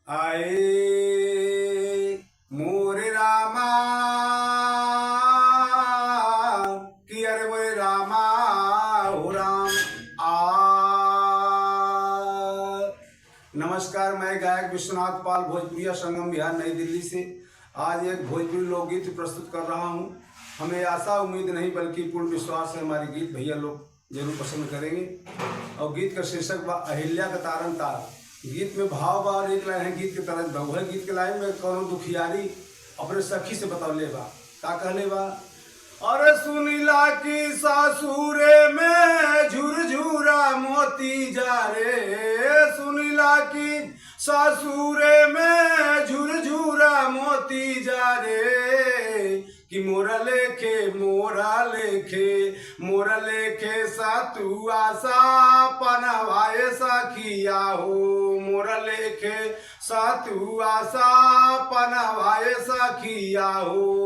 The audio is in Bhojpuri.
आए मोरे रामा कि अरे मोरे रामा हो राम आ। नमस्कार, मैं गायक विश्वनाथ पाल, भोजपुरिया संगम बिहार, नई दिल्ली से आज एक भोजपुरी लोकगीत प्रस्तुत कर रहा हूँ। हमें आशा उम्मीद नहीं बल्कि पूर्ण विश्वास है, हमारे गीत भैया लोग जरूर पसंद करेंगे। और गीत का शीर्षक बा अहिल्या का तारन तार। गीत में भाव बा और एक लाइन है गीत के तरह बा। वह गीत के लाइन में कौनो दुखियारी अपने सखी से बतौले बा। का कहले बा? अरे सुनीला की सासुरे में झुरझुरा मोती जा रे, सुनीला की सासुरे में झुरझुरा मोती जा रे, कि मोरा लेखे, मोरा लेखे, मोरा लेखे सातुआ सा पनवाए सखिया हो, मोरा लेखे सातुआ सा पनवाए सखिया हो।